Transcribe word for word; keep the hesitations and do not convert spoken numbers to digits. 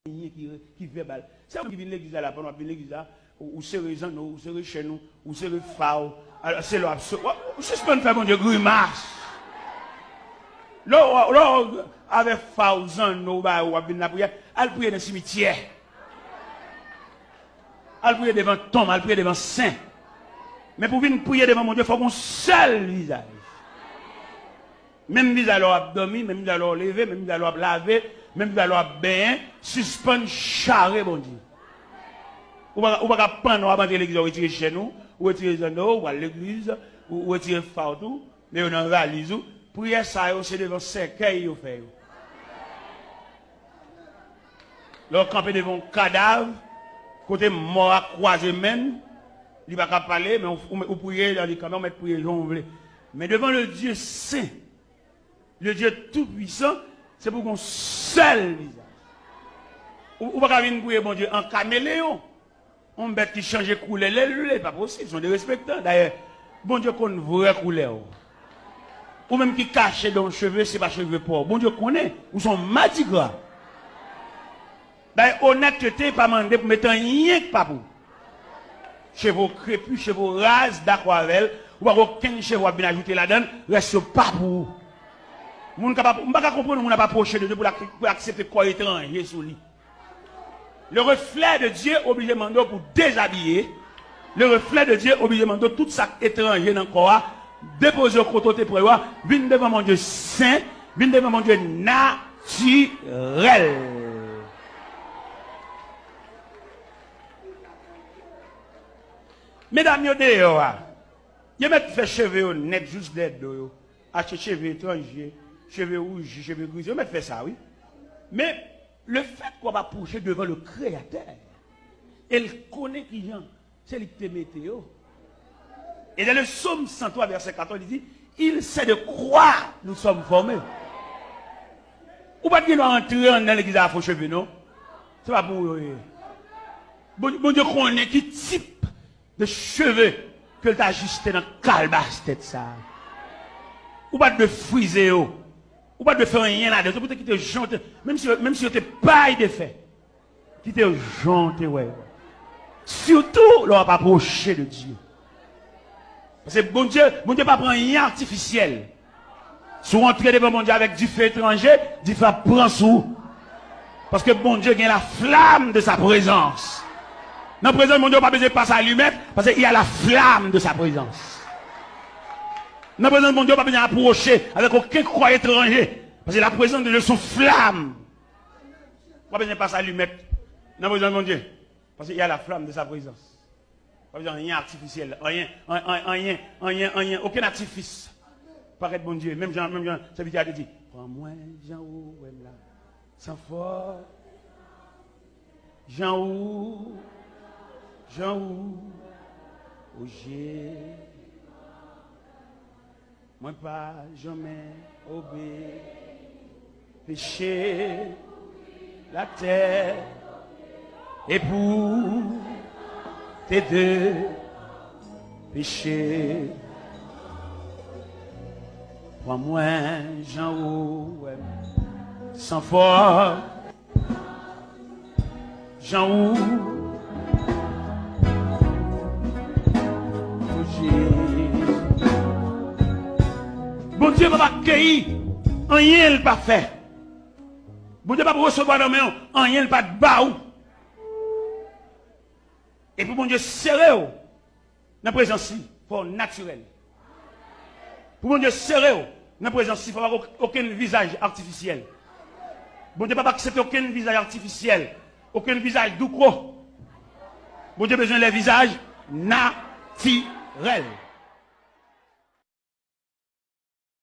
anyen ki, ki vèbal. Se ou ki vin legliz la, la, pandan w ap vin legliz la, ou, ou sere zanno w, ou sere chèn ou, ou sere fa w. Alò, se lè w ap so-, w ap, ou sispann fè Bondye grimas. Lè w, lè w avèk fa w, zanno w, ba w ap vin lapriyè, al priye nan simityè. Al priye devan tonm, al priye devan sen. Men pou w vin priye devan Bondye, fòk w gen yon sèl vizaj. Menm vizaj lè w ap dòmi, menm vizaj lè w leve, menm vizaj lè w ap lave, menm vizaj lè w ap benyen, sispann chare Bondye. Ou pa, ou pa ka pandan w ap antre legliz, ou retire chèn ou, ou retire zanno w, ou al legliz, ou, ou retire fa w tou, men yo nan valiz ou. Priyè sa yo, se devan sèkèy yo fè yo. Lè w kanpe devan yon kadav, kote mò a kwaze men l, li pa ka pale, men ou, ou, ou priye, li kanpe, ou mèt priye jan w vle. Men devan le Dieu saint, le Dieu tout puissant, se pou gen yon sèl vizaj. Ou, ou pa ka vin priye Bondye an kameleyon. Yon bèt ki chanje koulè lè l vle, pa posib, se yon derespektan. Dayè, Bondye konn vrè koulè w. Ou menm ki kache dan yon cheve, se pa cheve pa w. Bondye konnen, ou se yon madigra. Dayè, onètete pa mande pou mete anyen k pa pou w. Cheve w krepi, cheve w raz, dakò avè l, ou pa gen okenn cheve w ap vin ajoute ladan l, rès yo pa pou ou. Moun kapab, m pa ka konprann yon moun ap apwoche de Dye pou l ak-, pou l aksepte kò etranje sou li. Le reflet de Dieu oblije mande w pou dezabiye. Le reflet de Dieu oblije mande w tout sa k etranje nan kò a, depoze yo kote w te pran yo a, vin devan Bondye sen, vin devan Bondye natirèl. Medam yo deyò a, yo mèt fè cheve yo nèt jis dèyè do yo. Achte cheve etranje, cheve wouji, cheve grize, yo mèt fè sa, wi. Men, lefètke w ap apwoche devan le Créateur, e l konnen kijan se li ki te mete yo. Et dans le psaume cent trois, verset quatorze, il dit, il sait de quoi nous sommes formés. Ou pa t gen dwa antre anndan legliz la fo cheve, non. Se pa pou ou yo ye. Bon, Bondye konnen ki tip de cheve ke l t ajiste nan kalbas tèt sa a. Ou pa t dwe frize yo. Ou pa t dwe fè anyen ladan yo. Se pou te kite jan w te, menm si, menm si yo te pay defè, kite yo jan w te wè yo. Sitou lè w ap apwoche de Dye. Paske Bondye, Bondye pa pran anyen atifisyèl. Si w antre devan Bondye avèk dife etranje, dife ap pran sou ou. Paske Bondye gen la flamme de sa présence. Nan prezans Bondye, ou pa bezwen pase alimèt, paske il y a la flamme de sa présence. Nan prezans Bondye, ou pa bezwen apwoche avèk okenn kò etranje, paske la présence de Dieu se yon flamme. Ou pa bezwen pase alimèt nan prezans Bondye, paske il y a la flamme de sa présence. Pa bezwen anyen atifisyèl, anyen, an-, an-, anyen, anyen, anyen, okenn atifis. Parèt Bondye, menm jan, menm jan sèvitè a te di, pran mwen jan ou wè m la, san fòs, jan ou, jan ou, o Jezi. Mwen pa janmen obeyi peche latè, e pou te de peche. Pran mwen jan ou wè m, san fòs, jan ou, o Jezi. Bondye p ap akeyi anyen l pa fè. Bondye p ap resevwa nan men w anyen l pa t ba ou. E pou Bondye sere w nan prezans li, fò w natirèl. Pou Bondye sere w nan prezans li, fò pa gen okenn vizaj atifisyèl. Bondye p ap aksepte okenn vizaj atifisyèl, okenn vizaj doukò. Bondye bezwen lè vizaj natirèl.